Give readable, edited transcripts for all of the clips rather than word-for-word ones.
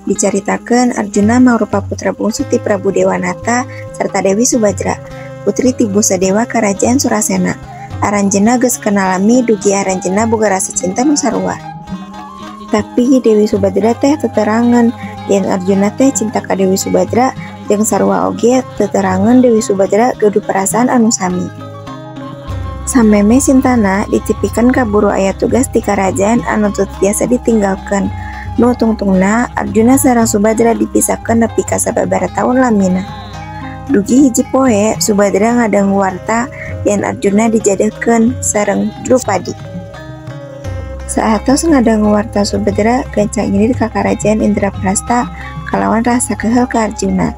Dicaritakeun Arjuna mangrupa putra bungsu ti Prabu Dewanata sarta Dewi Subadra, putri ti Busadewa Karajaan Surasena. Aranjeunna geus kenal lami dugi aranjeunna boga rasa cinta nu sarua. Tapi Dewi Subadra teh teterangan yen Arjuna teh cinta ka Dewi Subadra jeung sarua oge teterangan Dewi Subadra gaduh perasaan anu sami. Sameme cintana ditipikeun kaburu aya tugas ti karajaan anu teu tiasa ditinggalkeun. Nu tungtungna Arjuna sareng Subadra dipisahkeun nepi ka sababaraha taun lamina. Dugi hiji poe Subadra ngadangu warta yen Arjuna dijadeuhkeun sareng Drupadi. Saatos ngadangu warta Subadra gancang indit ka karajaan Indraprasta kalawan rasa keuheul ka Arjuna.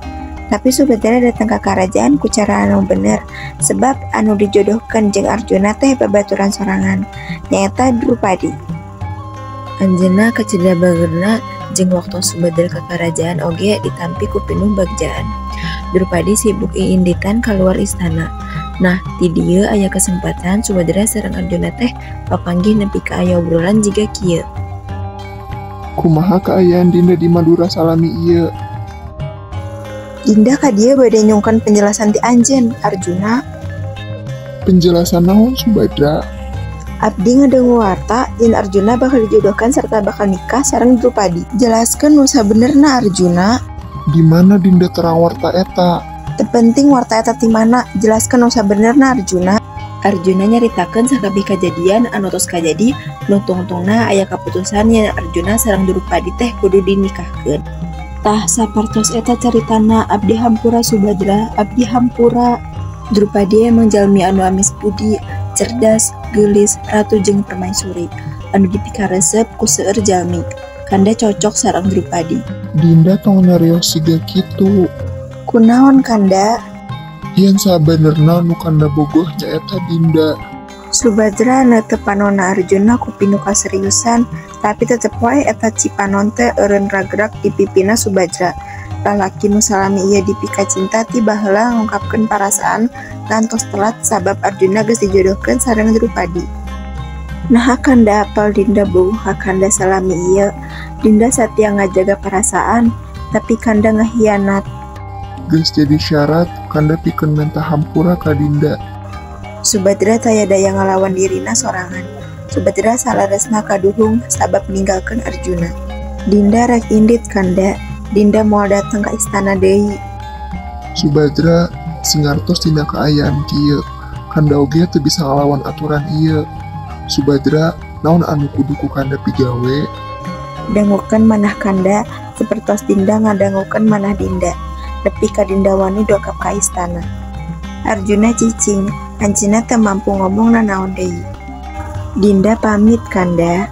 Tapi Subadra datang ka karajaan ku cara anu bener sebab anu dijodohkeun jeung Arjuna teh babaturan sorangan, nyaeta Drupadi. Anjeunna kacida bageurna jeung waktu Subadra ka karajaan oge ditampi ku pinuh bagjaan. Drupadi sibuk iinditan kaluar istana. Nah, ti dieu aya kesempatan Subadra sareng Arjuna teh papanggih nepi ka aya obrolan jiga kieu. Kumaha kaayaan Dinda di Madura salami ieu? Dinda ka dieu bade nyungkeun penjelasan ti anjeun, Arjuna. Penjelasan naon, Subadra? Abdi ngadangu warta yen Arjuna bakal dijodohkan serta bakal nikah sareng Drupadi. Jelaskeun nu sabenerna, Arjuna. Di mana Dinda terang warta eta? Teu penting warta eta ti mana, jelaskeun nu sabenerna, Arjuna. Arjuna nyaritakeun sakabeh kajadian anu tos kajadi, nu tungtungna aya kaputusan yen Arjuna sareng Drupadi teh kudu dinikahkeun. Tah sapertos eta caritana, abdi hampura Subadra, abdi hampura. Drupadi emang jalmi anu amis budi, cerdas, geulis, ratu jeung permaisuri anu dipikaresep ku seueur jalmi. Kanda cocok sareng Drupadi. Dinda tong nyarios siga kitu. Kunaon, Kanda? Yen sabenerna nu Kanda bogoh nyaeta Dinda. Subadra neuteup panonna Arjuna ku pinuh kaseriusan, tapi tetep wae eta cipanon teh eureun ragrag di pipina Subadra. Lalaki nu salami ieu dipikacinta ti baheula ngungkapkeun parasaan ngantos telat sabab Arjuna geus dijodohkeun sareng Drupadi. Naha Kanda apal Dinda bogoh ka Kanda salami ieu? Dinda satia ngajaga parasaan, tapi Kanda ngahianat. Geus jadi syarat Kanda pikeun menta hampura ka Dinda. Subadra taya daya ngalawan dirina sorangan. Subadra saleresna kaduhung sabab ninggalkeun Arjuna. Dinda rek indit, Kanda. Dinda moal datang ka istana deui. Subadra, sing ngartos dina kaayaan kieu. Kanda oge teu bisa ngalawan aturan ieu. Subadra, naon anu kudu ku Kanda pigawe? Dangukeun manah Kanda, sapertos Dinda ngadangukeun manah Dinda. Nepi ka Dinda wani dongkap ka istana. Arjuna cicing, anjeunna teu mampu ngomong nanaon deui. Dinda pamit, Kanda.